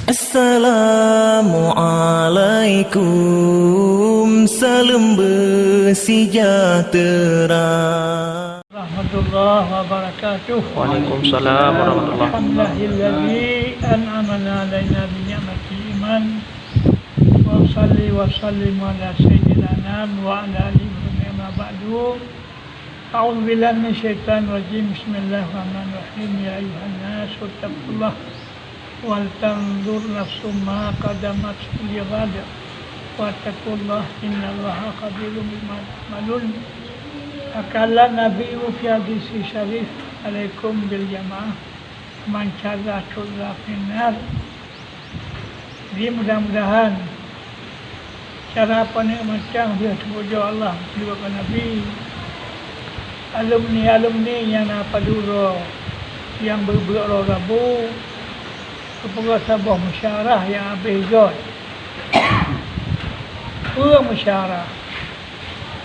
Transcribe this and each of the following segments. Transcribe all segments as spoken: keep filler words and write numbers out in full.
Assalamualaikum, saleuem beusejahtera. Warahmatullahi wabarakatuh. Waalaikumsalam warahmatullahi. Alhamdulillahilladzi an'amana alaina bi ni'matil iman. Wa shalli wa sallim ala sayyidil anam wa ala alihi wa sahbihi, amma ba'du. A'udzubillahi minasyaitonirrajim. Bismillahirrahmanirrahim. Ya ayyuhan nasu taqullah wal tanzur nafsum ma qaddamat lighad. Wattaqullah innallaha khabirum bima ta'malun. Qala Nabiyyu fi hadisi syarif, alaikum bil jamaah, man syadda syudda finnar. Jadi mudah-mudahan cara paneuk mantong lheueh teupujoe Allah, teulibat bak Nabi, alumni-alumni nyang na padub droe nyang beuet-beuet uroe Rabu, geupeugah saboh musyawarah nyang habéh göt. Peue musyawarah?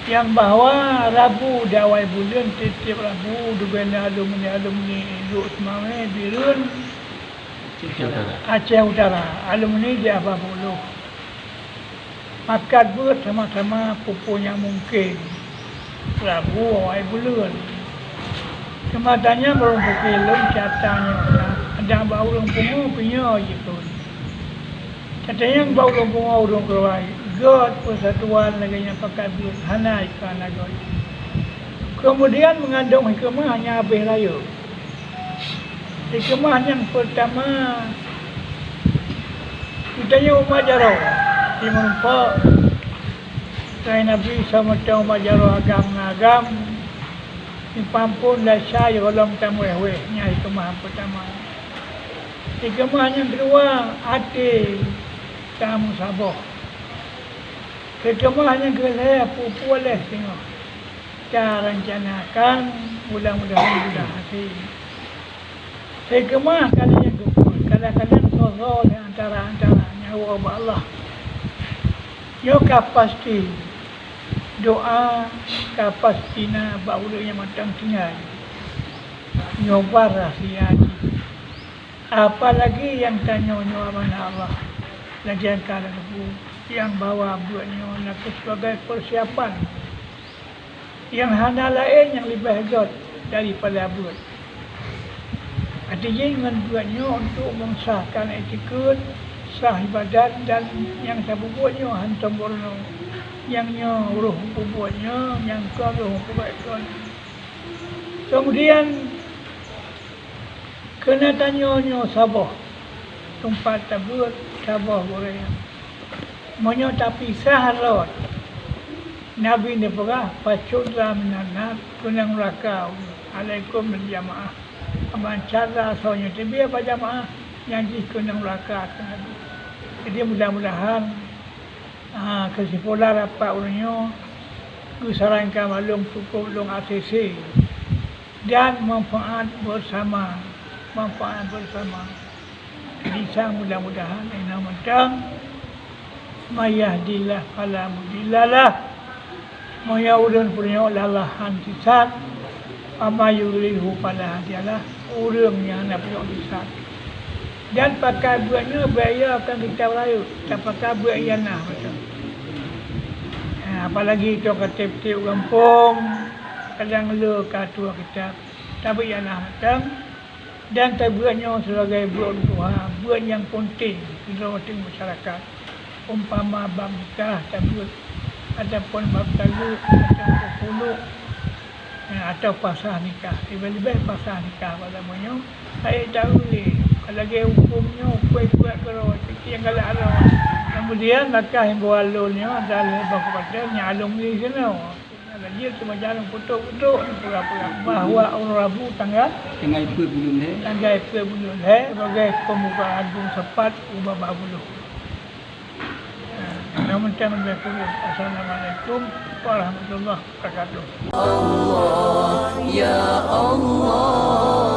Nyang bahwa Rabu di awai buleuen, tiep-tiep Rabu dubena alumni-alumni Lhokseumawe, Bireuen, Aceh Utara, alumni di Abah Buluh, pakat beuet sama-sama peue-peue nyang mungken Rabu awai buleuen. Teuma tanyoe barô pike lom cata nyoe na, adak bak ureuëng pungo, pinyoe jikheun. Tatanyong bak ureuëng pungo, ureuëng keuluwa, göt peusatuan lagée nyang pakat beuet, hana, ka hana göt. Keumudian meungandong hikmah nyang habéh rayeuk. Hikmah nyang peurtama, geutanyoe umat jaroe, di meurumpok keu Nabi, sama-sama umat jaroe agam ngon agam, dipampon dasai gohlom tameuwéh-wéh, nyan hikmah peurtama. Hikmah nyang keudua, até tameusaboh. Hikmah nyang keulhée, peue-peue lhée singoh tarancanakan, mudah-mudahan mudah hase. Hikmah ka lheueh geupeu, kadang-kadang soe-soe lé antara-antara nyan woe bak Allah. Nyoe ka pasti, doá ka pasti na bak ureuëng nyang mantong tinggai. Nyoe bah rahsia jih. Apalagi nyang tanyoe nyoe amanah Allah, lagée nyang ka lôn teupeu, nyang bahwa beuet nyoe na kheueh sibagai peusiapan nyang hana laén nyang leubeh göt daripada beuet. Até jih ngon beuet nyoe untuk meusahkan iktikeuet, sah ibadat, dan nyang tapeubuet nyoe hántom meurunoe. Nyang nyoe roh peubuet nyoe, nyang kon roh peubuet kon. Keumudian, keuneuk tanyoe nyoe saboh teumpat tabeuet, saboh gurée. Meunyoe tapisah rot, Nabi neupeugah, "Fasyudda minan nar," keunong nuraka, "Alaikum bil jamaah." Man syadda, soe nyang teubiet bak jamaah, nyan jih keunong nuraka, kheun Nabi. Jadi, mudah-mudahan, ah, keusimpulan rapat uroe nyoe geusarankan bak lôn, cukôp lôn A C C. Dan manfaat bersama, manfaat bersama. Bisa mudah-mudahan inoe mantong, "May yahdillahu fala mudhillalah, meunyoe ureuëng peurunoe Allah han sisat, wa may yudlilhu fala hadiyalah, ureuëng nyang hana peurunoe sisat." Dan pakat beuet nyoe baya akan kita rayeuk, tapakat beuet ianah mantong. Ha, apalagi ito ka tiep-tiep gampông, kadang le ka tuha kitab. Tabeuet ianah mantong, dan tabeuet nyoe sibagai beuet tuha, beuet nyang peunteng sidroe ateueh masyarakat. Umpama bab nikah tabeuet, ataupun bab taleuek, ataupun puluk, eh, atau pasah nikah. Leubeh-leubeh pasah nikah bak zaman nyoe, hai taeu lé, lagée huköm nyoe, kueh-kueh keudroe, nyang galak droe. Keumudian, maka himbauan lôn nyoe adalah bak kabupaten nyang alumni sinoe. Lagée cuma jalan putok-putok, pura-pura bahwa uroe Rabu tanggai, tanggai peuet buleuen lhée, tanggai peuet buleuen lhée, sebagai pembukaan buleuen Sapat u babah buleuen. Nah, namun jangan berkurang. Assalamualaikum warahmatullahi wabarakatuh. Allah, ya Allah.